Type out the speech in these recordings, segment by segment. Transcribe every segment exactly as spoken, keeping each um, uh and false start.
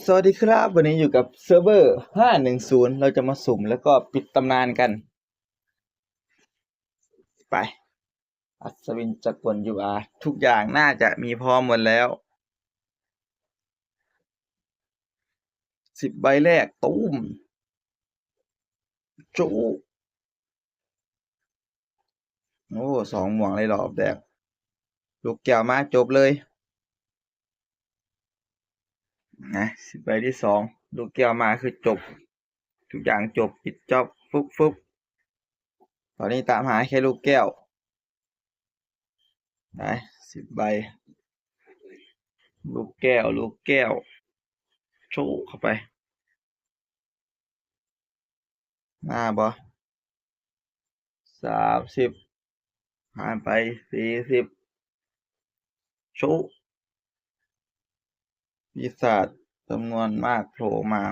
สวัสดีครับ วันนี้อยู่กับเซิร์ฟเวอร์ห้าหนึ่งศูนย์ เราจะมาสุ่มแล้วก็ปิดตำนานกัน ไป อัศวินจักรกล ยูอาร์ ทุกอย่างน่าจะมีพร้อมหมดแล้ว สิบใบแรก ตูม จุ โอ้ สองม่วงเลยรอบแรก ลูกแก้วมาจบเลย นะ สิบใบที่สอง ลูกแก้วมาคือจบ ทุกอย่างจบ ปิดจ็อบ ฟึบ ฟึบ ตอนนี้ตามหาแค่ลูกแก้ว นะ สิบใบ ลูกแก้ว ลูกแก้ว โชว์เข้าไป มาบ่ สามสิบ ผ่านไป สี่สิบ โชว์ ปีศาจจำนวนมากโผล่มา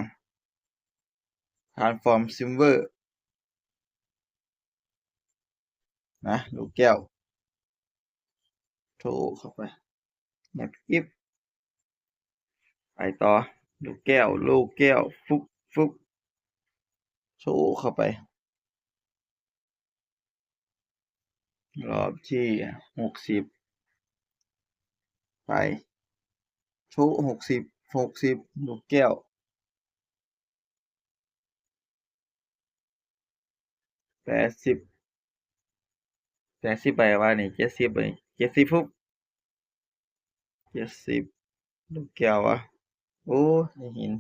transform silver นะ ลูกแก้ว โชว์เข้าไป แนบอิฟ ไปต่อ ลูกแก้ว ลูกแก้ว ฟึบ ฟึบ โชว์เข้าไป รอบที่หกสิบ ไป โชว์ หกสิบ หกสิบ ลูกแก้ว แปดสิบ แปดสิบ ใบว่านี่ เจ็ดสิบ ใบ เจ็ดสิบ ปุ๊บ เจ็ดสิบ ลูกแก้ววะ โอ้ ได้หิน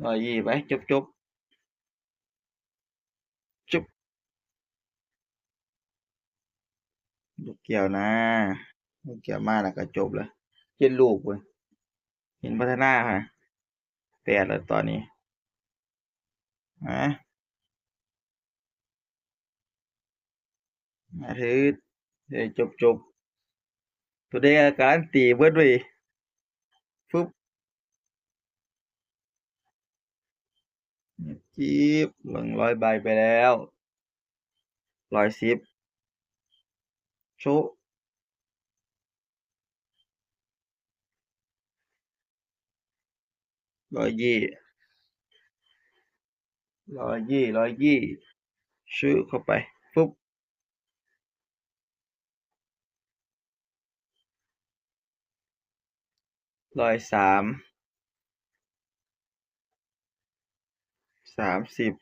ร้อยยี่ ไป จบ จบ จุบ ลูกแก้วนะ ลูกแก้วมาแล้วก็จบเลย เจ็ดลูกเว้ย เห็นพัฒนาฮะ แปดแล้วตอนนี้ ฮะ อาทิตย์ เอ้ย จบ จบ ตัวเดียวการันตีเบิดเว้ย ฟึบ จีบ หนึ่งร้อย ใบไปแล้ว ร้อยสิบ โชว์ ร้อยยี่ ร้อยยี่ ร้อยยี่ ชื่อเข้าไป ปุ๊บ ร้อยสาม สามสิบ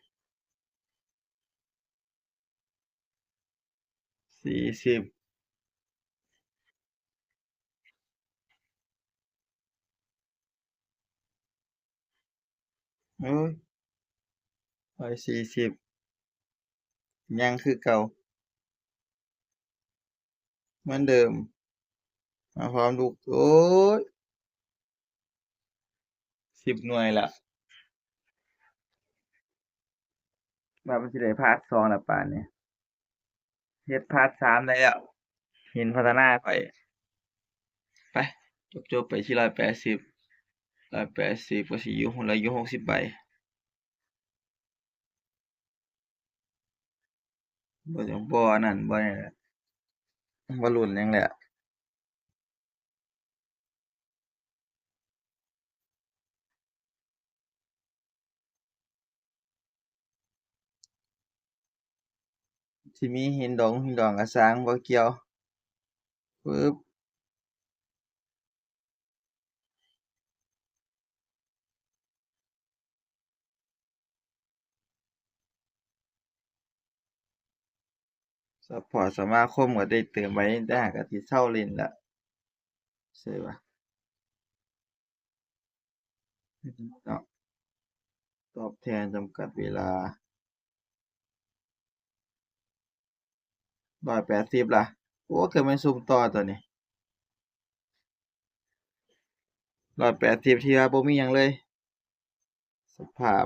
สี่สิบ เอ้ย ร้อยสี่สิบ ยังคือเก่า เหมือนเดิม มาพร้อมลูก โอ้ย สิบหน่วยละ ว่ามันสิได้พาร์ทสองละป่านนี้ เฮ็ดพาร์ทสามได้แล้ว หินพัฒนาไป ไป จบๆ ไปที่ร้อยแปดสิบ ร้อยแปดสิบ ก็สิอยู่ เหลืออยู่ หกสิบ ใบ บ่ต้อง บ่อันนั้น บ่นี่แหละ บ่ลุ้นหยังแหละ สิมีหินดอง หินดองก็ซ่าง บ่เกี่ยว ปึ๊บ ซัพพอร์ตสมาคมก็ได้เติมไว้ แต่หากะสิเซาเล่นละ ใช่ปะ เนาะ ตอบแทนจำกัดเวลา ร้อยแปดสิบ ล่ะ โอ้ คือมันซุ่มต่อตัวนี้ ร้อยแปดสิบ ที่ว่าบ่มีหยังเลย สภาพ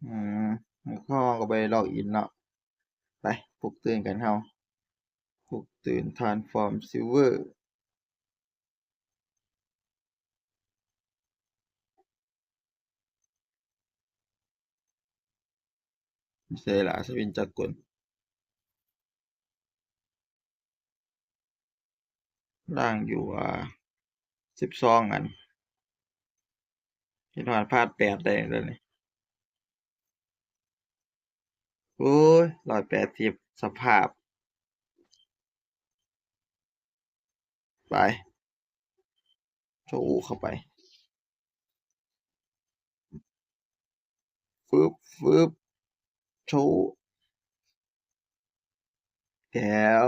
อืม แล้วก็ก็ไปล็อกอินเนาะ ไป ปลุกตื่นกันเฮา ปลุกตื่น transform silver ใช่ละ อัศวินจักรกล เ ล่างอยู่ อ่า สิบสองอัน คิดฮอดพาดแปดได้แล้วนี่ โอ้ย ร้อยแปดสิบ สภาพ ไป โชว์เข้าไป ฟึบ ฟึบ โชว์ แจ๋ว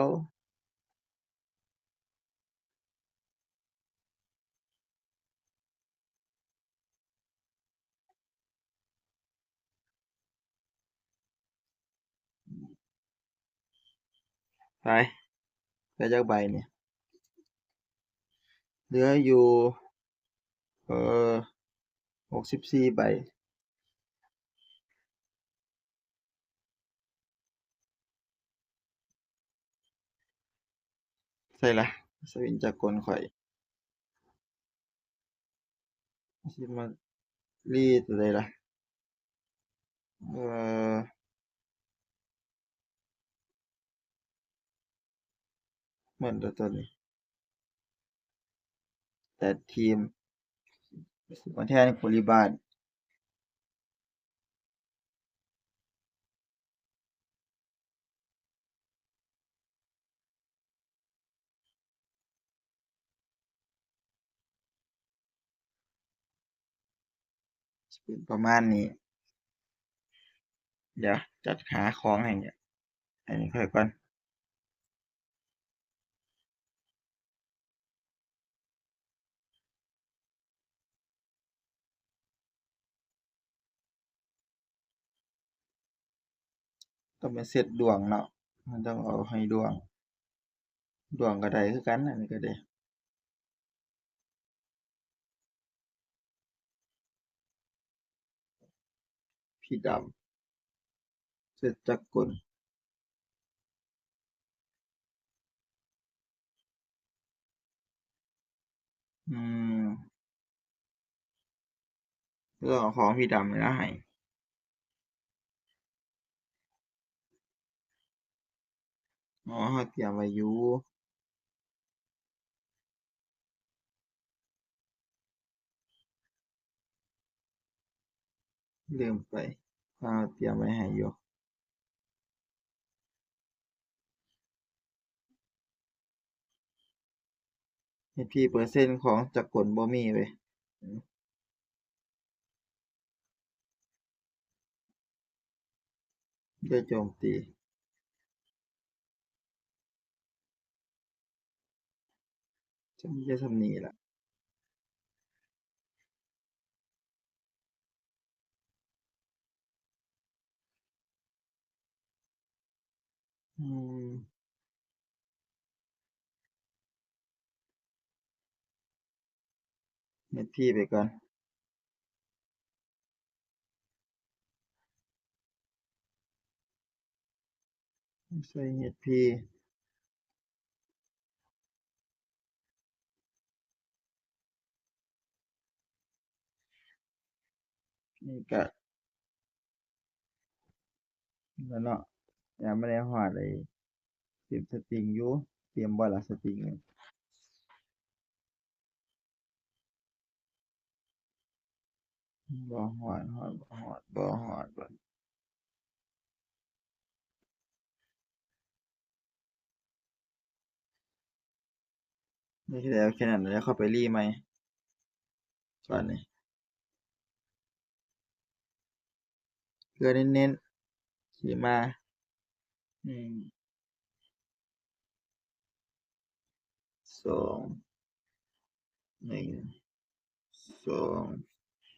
ไป ได้จักใบเนี่ย เหลืออยู่ เออ หกสิบสี่ใบ ใส่ละ สวินจากกลข่อย สิมารีดอะไรล่ะ เออ เหมือนตัวนี้ แต่ทีม มาแทนโคลิบาล เป็นประมาณนี้ เดี๋ยวจัดหาของให้เนี่ย อันนี้ค่อยก่อน ต้องเป็นเซตดวงเนาะ มันต้องเอาให้ดวง ดวงก็ได้คือกัน อันนี้ก็ได้ พี่ดำ เซตจักรกล อืม เรื่องของพี่ดำนี่ละให้ อ๋อ เขาเตรียมไว้อยู่ ลืมไป เขาเตรียมไว้ให้อยู่ เอชพีเปอร์เซ็นต์ของจักรกลบ่มีเว้ย ได้โจมตี จะมีแค่ทำนี้ละ อืม เฮ็ดพีไปก่อน ใส่เฮ็ดพี นี่ก็ แล้วเนาะ ยังไม่ได้ฮอดไอ้ เตรียมสตริงอยู่ เตรียมบ่ล่ะสตริงเนี่ย บ่ฮอด ฮอด บ่ฮอด บ่ฮอด บ่ นี่แล้วแค่นั้น แล้วเข้าไปรีใหม่ ก่อนนี่ เพื่อเน้นๆ ขี่มา หนึ่ง สอง หนึ่ง สอง โอเค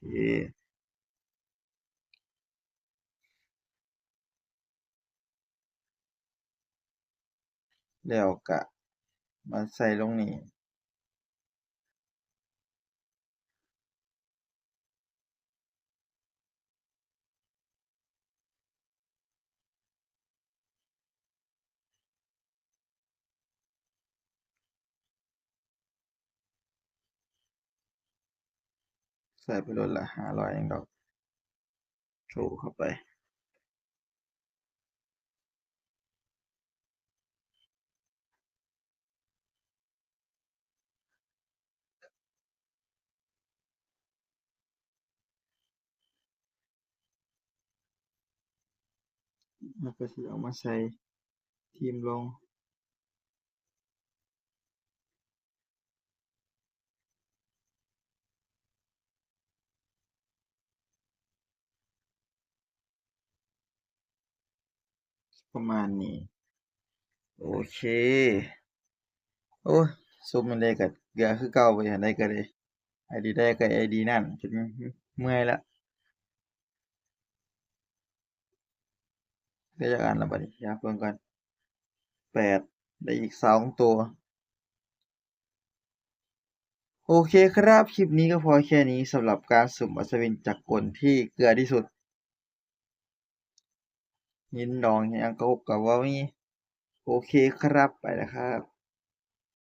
แล้วก็มาใส่ลงนี่ ใส่ไปโลดละห้าร้อยเองดอก โชว์เข้าไป แล้วก็สิเอามาใส่ทีมลอง ประมาณนี้ โอเค โอ้ย ซุมมันได้ก็เหลือคือเก่าไป อันใดก็ได้ ไอดีใดก็ไอดีนั่น จนเมื่อยละ ได้จักอันละบัดนี้ อยากเบิ่งก่อน แปด ได้อีกสองตัว โอเคครับ คลิปนี้ก็พอแค่นี้สำหรับการสุ่มอัศวินจักรกลที่เกลือที่สุด หินดองหยังก็ก็บ่มี โอเคครับ ไปแล้วครับ